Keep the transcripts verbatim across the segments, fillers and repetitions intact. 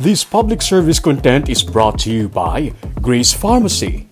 This public service content is brought to you by Grace Pharmacy.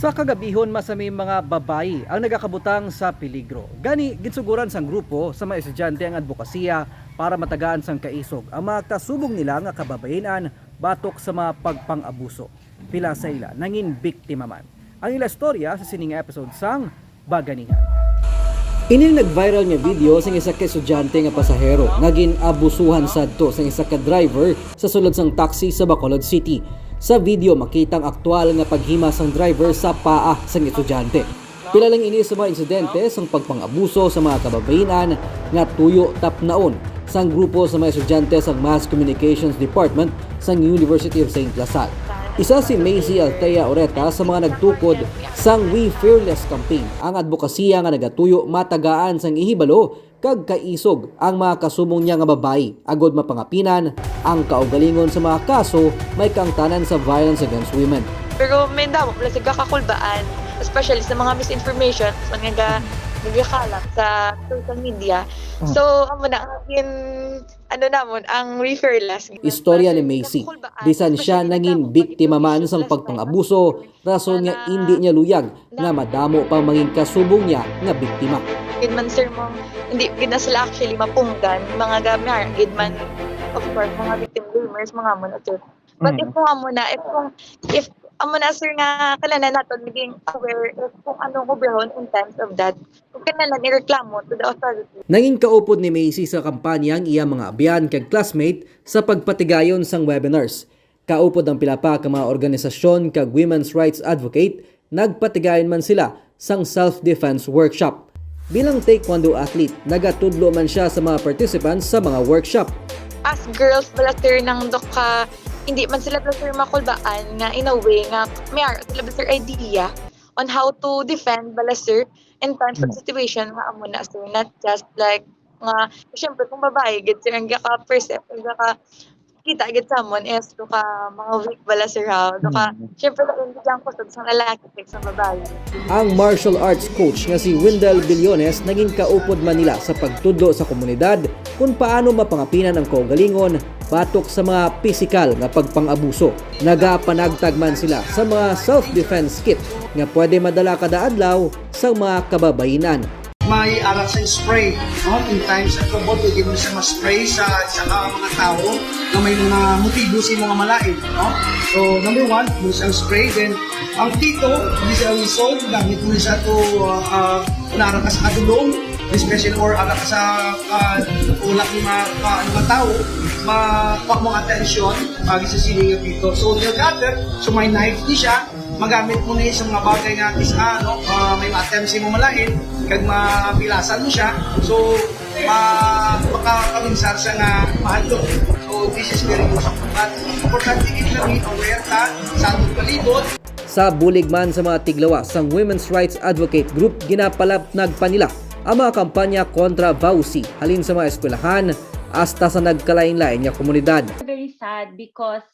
Sa kagabihon, masami mga babayi ang nagakabutang sa peligro. Gani, ginsuguran sang grupo sa mga estudyante ang adbokasiya para matagaan sang kaisog ang mga kasubong nila nga kababayin-an batok sa mga pagpang-abuso. Pila sa ila nangin biktima man. Ang ila istorya sa sining episode sang Baganihan. Ini nag-viral nga video sang isa ka estudyante nga pasahero nga gin-abusuhan sadto sang isa ka driver sa sulod sang taxi sa Bacolod City. Sa video, makita ang aktual nga paghima sang driver sa paa sang estudyante. Pila lang ini sa mga insidente sang pagpang-abuso sa mga kababayin-an nga tuyo tapnaon sang grupo sa mga estudyante sang Mass Communications Department sang University of Saint La Salle. Isa si Macy Althea Oreta sa mga nagtukod sang We Fearless campaign, ang adbokasiya nga nagatuyo matagaan sang ihibalo kag kaisog ang mga kasubong niya nga babayi, agod mapangapinan ang kaugalingon sa mga kaso may kaangtanan sa violence against women. Pero may damo pala sa gakakulbaan, especially sa mga misinformation man nga ga- nagakalat sa social media. Mm. So, amo na, ang gin-, ano namon, ang We Fearless. Istorya ni Macy, bisan siya nangin biktima man sang pagpang-abuso, rason nga indi niya luyag nga madamo pa mangin kasubong niya nga biktima. Gid man, sir, mo, hindi gid na sila actually mapunggan, mga gamay gid man, of course, mga victim blamers, mga mo na, sir. But if, mm, kung amo na, if kung, if amo na, sir, nga kailangan naton maging aware if kung anong obrahon in times of that, kung kailangan ireklamo to the authority. Nangin kaupod ni Macy sa kampanya ang iya mga abyan kag classmate sa pagpatigayon sang webinars. Kaupod ang pila pa ka mga organisasyon kag women's rights advocate, nagpatigayon man sila sang self-defense workshop. Bilang taekwondo athlete, nagatudlo man siya sa mga participants sa mga workshop. As girls bala, sir, nang duka, hindi man sila bala, sir, makulbaan nga in a way nga may ara sila bala, sir, idea on how to defend bala, sir, in times of, mm, situation nga amo na, sir, not just like nga, syempre, kung babae gid, sir, ang gaka-perceive, ang gaka-, kita gid sa amon is duka mga weak bala, sir, ha? Duka, mm, syempre, lain gid ang kusog sang lalaki kag sang babae. Ang martial arts coach nga si Wendell Billones nangin kaupod man nila sa pagtudlo sa komunidad kung paano mapangapinan ang kaugalingon batok sa mga pisikal nga pagpang-abuso. Nagapanagtag man sila sa mga self-defense kit nga pwede madala kada adlaw sa mga kababayin-an. May ara sang spray, no? In times of trouble, pwede mo siya ma-spray sa, sa, ah, mga tao na may mga motibo sa mga malain, no? So, number one, mo siyang spray. Then, ang tito, hindi siya resolve, gamit mo siya to, ah, ah, kung ara ka sa kadulong, especially or ara ka sa, ah, ulak ni mga, ah, mga tao, ma-, ma-, mo attention, pag sa siling nga tito. So, nail cutter, so may knife ni siya, magamit mo ni sa mga bagay nga kis-a, no? Ah, may ma-attempt sa imo malain, kag mapilasan mo siya. So, ma-, makakabinsar siya nga mahadlok. So, this is very important. But importante gid nga be aware ta sa atong palibot. Sa bulig man sa mga tiglawas sang women's rights advocate group, ginapalapnag pa nila ang mga kampanya kontra VAWC, halin sa mga eskwelahan hasta sa nagkalain-lain nga komunidad. Very sad because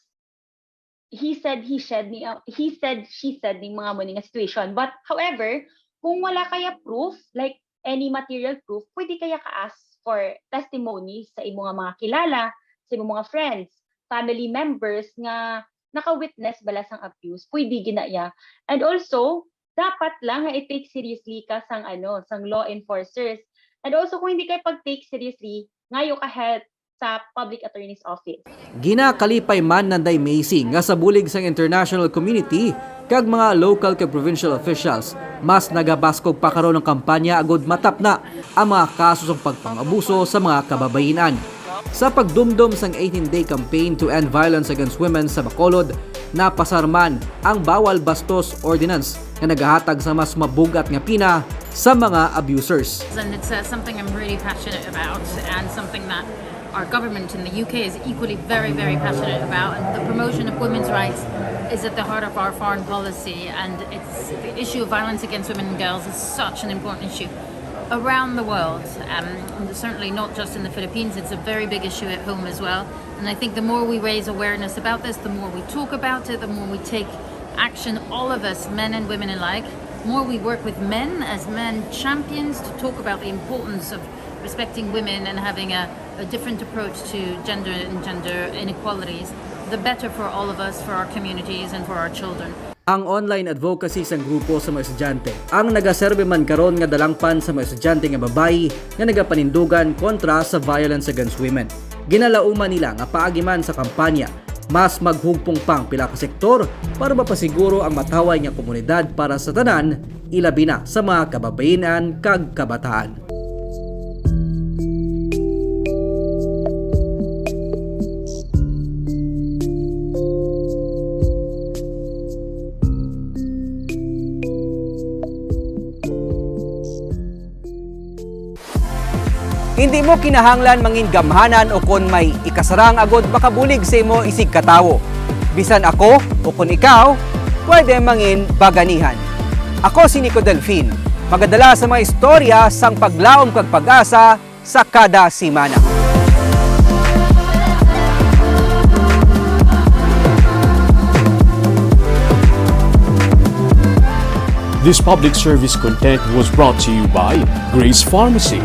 he said, he said ni, uh, he said, she said ning mga mo nga situation. But however, kung wala kaya proof, like any material proof, pwede kaya ka-ask for testimony sa imo nga mga kilala, sa imo mga friends, family members nga naka-witness bala sang abuse. Pwede gina iya. And also, dapat lang nga i-take seriously ka sang, ano, sang law enforcers. And also, kung hindi kay pag-take seriously, ngayo ka help sa Public Attorney's Office. Ginakalipay man ni Nanday Macy nga sa bulig sang international community kag mga local kag provincial officials, mas nagabaskog pa karon ang kampanya agud matapna ang mga kaso sang pagpang-abuso sa mga kababayin-an. Sa pagdumdom sang eighteen-day campaign to end violence against women sa Bacolod, napasar man ang Bawal Bastos Ordinance nga nagahatag sa mas mabug-at nga pina sa mga abusers. And it's, uh, something I'm really passionate about and something that Our government in the U K is equally very, very passionate about, and the promotion of women's rights is at the heart of our foreign policy, and it's the issue of violence against women and girls is such an important issue around the world. Um, and certainly not just in the Philippines, it's a very big issue at home as well. And I think the more we raise awareness about this, the more we talk about it, the more we take action, all of us, men and women alike, more we work with men as men champions to talk about the importance of respecting women and having a, a different approach to gender and gender inequalities, the better for all of us, for our communities, and for our children. Ang online advocacy sang grupo sa mga estudyante ang nagaserbi man karon nga dalangpan sa mga estudyante nga babayi nga nagapanindugan kontra sa violence against women. Ginalauman nila nga paagi man sa kampanya, mas maghugpong pang pila ka sektor para mapasiguro ang mataway nga komunidad para sa tanan, ilabi na sa mga kababayin-an kag kabataan. Hindi mo kinahanglan mangin gamhanan o kon may ikasarang agod makabulig sa imo isig ka tawo. Bisan ako o kon ikaw, pwede mangin baganihan. Ako si Nico Delfin, magadala sa mga istorya sang paglaom kag pag-asa sa kada semana. This public service content was brought to you by Grace Pharmacy,